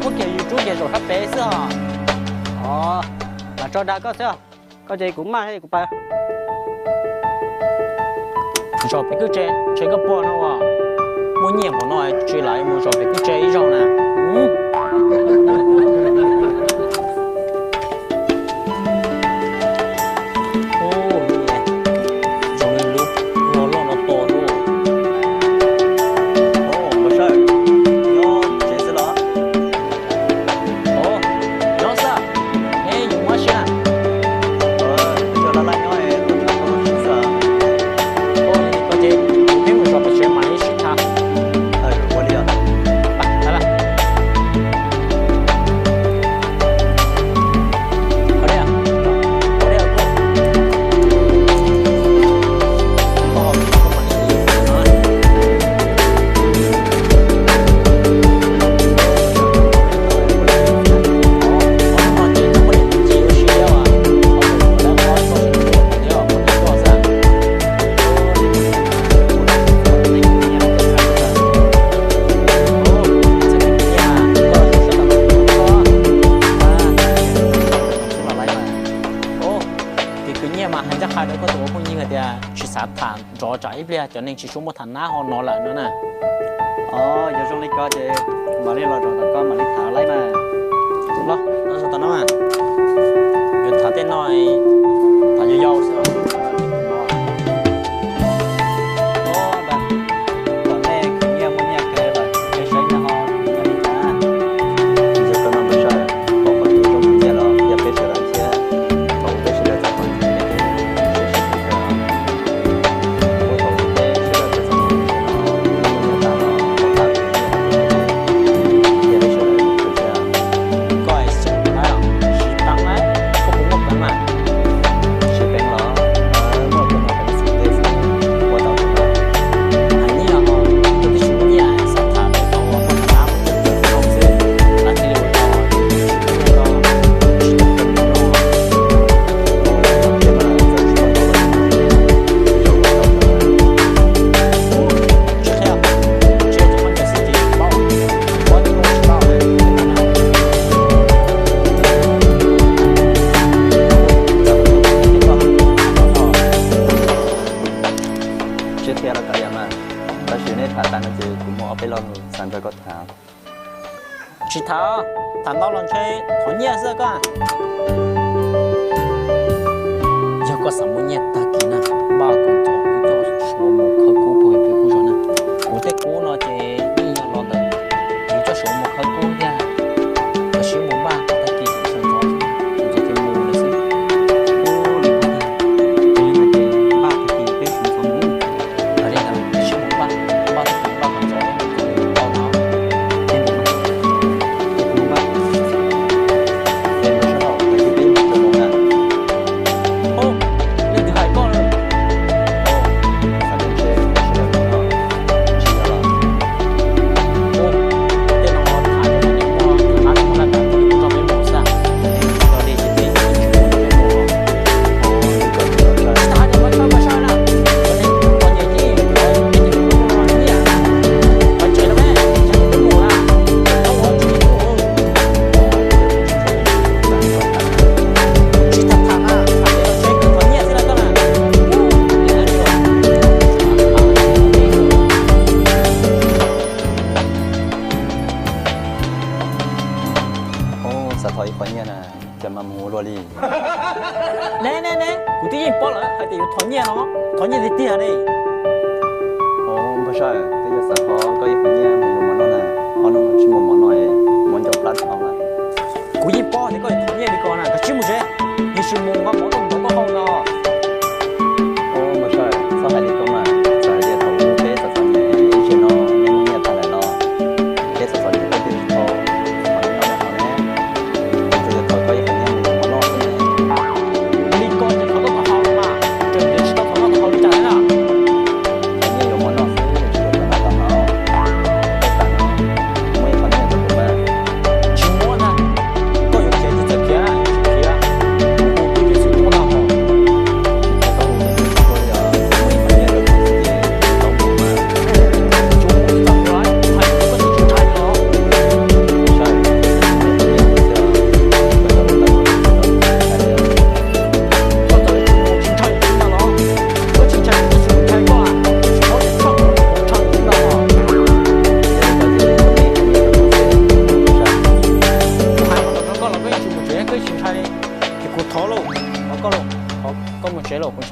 Muab kiag yus rub kiag zaum sab pem xwb os. Os, lam tso dag koj xwb os. Koj ces kuv maj thiab kuv pab. Zos pem kwj tse, ntshe koj pom no as, muaj nyiaj npaum no tsis lam mus zos pem kwj tse ib zaug na. Zoo li lub loj loj no to lauj. Npawg Sawj, nyob tsev xwb los? Nyob xwb, neb yuav mus dab tsi na? Peb cov laj laj nyob, tuaj nrhiav tau dab tsi xwb. Ua li ko ces peb mus zos pem tsev mam li sib tham. Ua li os. Tus khwv nyiaj mas hais ncaj qha rau koj tus ua phooj ywg hais tias tsis xav tham nrov tsam ib pliag cov neeg tsis tshua muaj tham nab ho no lawm no na. Os, yog zoo li ko ces mam li los rau tom koj mam li tham lawm na. Los, los rau tom no mas. Yuav tham tej no, tham yau yau xwb. Tom nej khwv nyiaj muaj nyiaj kawg lawm, peb saib no ho khwv nyiaj li cas. Yog koj no Npawg Sawj, pom qhov twg zoo khwv nyiaj los yog peb sawv daws thiab, thaum peb sawv daws txom txom nyem, peb sawv daws txom nyem, muaj nyiaj tag los pov thawj, thiab peb sawv daws thiab. Koj xav tau siv peev na, koj puas muaj peev na? Siv peev los, muaj peev los peev xwm teb xwb, ua tau peev na. Hais nyiaj ho, koj twb tsis muaj nyiaj xav tham tau ua poj nrab xwb, lam thiaj li ua tau. Tsis qhia los kav liam mas, tab sis neb tham tas no ces kuv muaj ob peb lo lus xav nrog koj tham. Tsis tham, tham ntau los ntshe thov nyiaj xwb koj. Yog koj xav muaj nyiaj tag kis na, npaj kom txog kuv coj Suav mus khawb kub puag peb kuj zoo na. Kuv tej kub no ces yeej yog los ntawm yus coj Suav mus khawb kub thiab, tab sis mus npaj tag kis sawv ntxov xwb, sawv ntxov ces mus lawm xwb. Ua li ko, ces yog hais tias npaj tag kis peb sawv ntxov mus, los li ntawd peb sib mus npaj, npaj tag kis npaj kom ntxov peb mus tau no, ces mus, ces kuv mus npaj. Es mus sab laug tag kis peb mus tau mus na. Ub, leej twg hais koj lawm? Ub, xav tias ntshe sawv daws mus no, tsis yog los. Ub, tej no tham rau cov neeg muaj hnab muaj laj tas thiaj li tau nrog peb mus xwb. Cov neeg tsis tau li ces peb tsis tau nrog peb mus. Tsis tas hais tias Npawg Sawj, Npawg Sawj na, cov neeg txom nyem ces peb ces peb mus nyiaj na, qhov tsev no peb, peb mus na, peb ua tsis ua. Tsis tham tham na, tham ces los tsheb kawg thov nyiaj xwb na koj na. Xav thov ib qho nyiaj na, cas mas mus luaj li. Ne ne ne, kuv twb yeej paub lawm hais tias yuav thov nyiaj no, thov nyiaj tiag tiag ne. Npawg Sawj, twb yog xav thov koj ib qho nyiaj mus yuav mov noj na, ob hnub no tsis muaj mov noj, mov ncau plab dhau lawm. Kuv yeej paub tias koj yuav thov nyiaj li ko na, koj sim mus tsev, yeej tsis mus nqa mov tuaj ntov taub hau no. Npawg Sawj, txhob hais li ko mas, txawm hais tias thaum ub peb txom txom nyem ib zaug no nej muaj nyiaj tag lawm los peb txom txom nyem peb twb tsis tau thov noj noj haus ne. Kuv tsuas yog thov koj ib qho nyiaj mus yuav mov noj xwb ne. Li ko ces thov taub hau los mas, tseem tias tsis tau thov noj thov haus li cas thiab na. Thov nyiaj yuav mov noj xwb, tsis yog thov noj thov haus.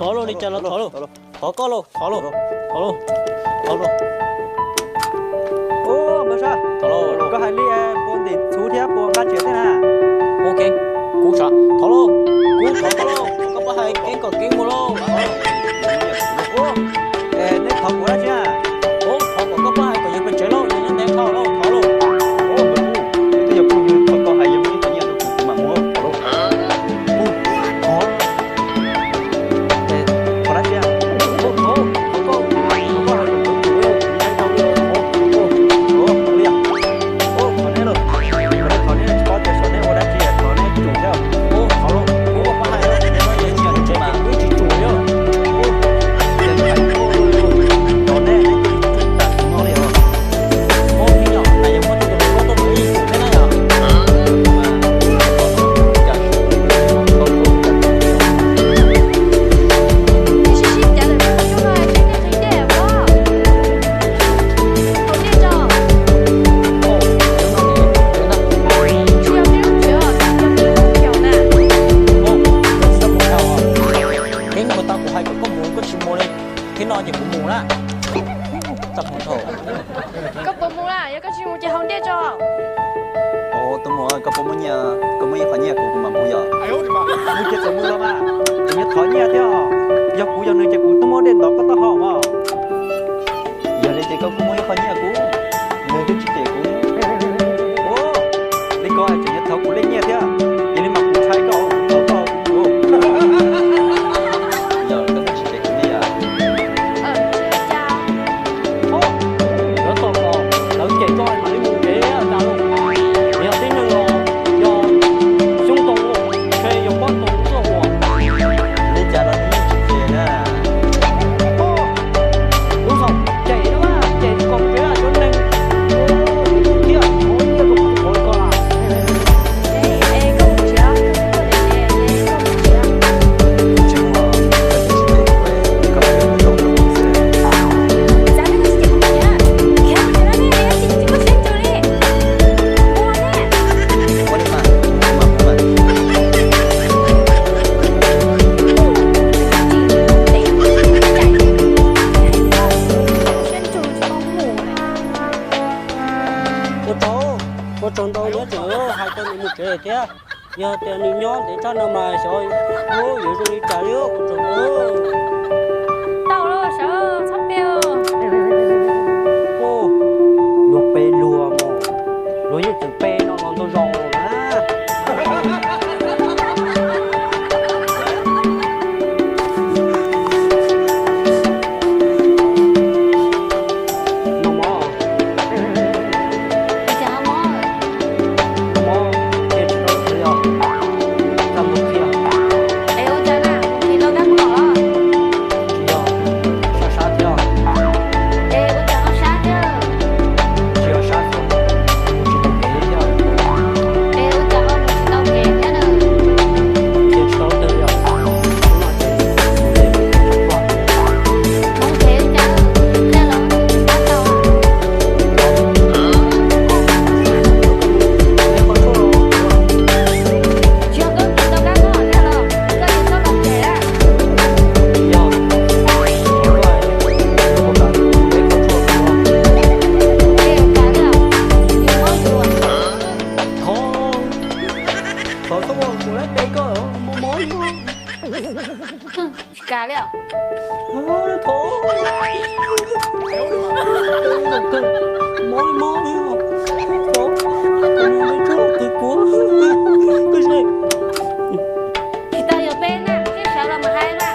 Thov lauj, li cas los thov lauj. Thov koj lauj, thov lauj, thov lauj, thov lauj. Ub, Npawg Sab, koj hais li puas ntim txhuv thiab puas nqa tsiaj tej na? Ok, kuv xav thov lauj, kuv thov koj lauj, koj pab hais keeb kom keeb mus lauj. Ub, nej thov kuv dab tsi na? Ub, thov kom koj pab hais kom yawg pes tsev lauj, yawg nyob ntev dhau lauj, thov lauj. Ub, twb yog kuv, koj hais yawg muab ib qho nyiaj rau kuv, kuv mam mus thov lauj. Ub, thov. Koj puas mus na? Yog koj tsis mus ces haus ntiag tso. Tus muam, koj puas muaj nyiaj? Koj muaj ib qho nyiaj kuv, kuv mam mus yom. Mus ces txawm mus los mas, tseem yuav thov nyiaj thiab os. Yog kuv yog nws ces kuv twb muab dej ntov koj taub hau mog. Yog li ces koj kuj muaj ib qho nyiaj kuv, nws twb tsis cem kuv. Ua li ko tseem yuav thov kuv lej nyiaj thiab, cia li mas kuv ntshai koj, kuv thov koj kuv mus. Yog koj twb tsis cem kuv li os. Lawv tau los, lawv cem koj mam li mus kev tas lauj. Yog tib neeg los yog xyoob ntoo, ntshe yog pob ntoo tuaj ua. Li cas los yeej tsis cem na. Lub xaum cem na, cem kom tsev, Mus tsev thiab. Yog tias nws nyob ntev tshaj no mas xyov yuav zoo li cas li kuv tseem. Tau los sawv txhob pe. Luag pe luag mas, luag yeej tseem pe no los ntau zaus na. Thov, thov txhob ua kuv lab pe koj, mob mob li. Tsis kam li. Thov, mob li mob li. Thov, tsis tau yuav pe na, sawv los mas hais na.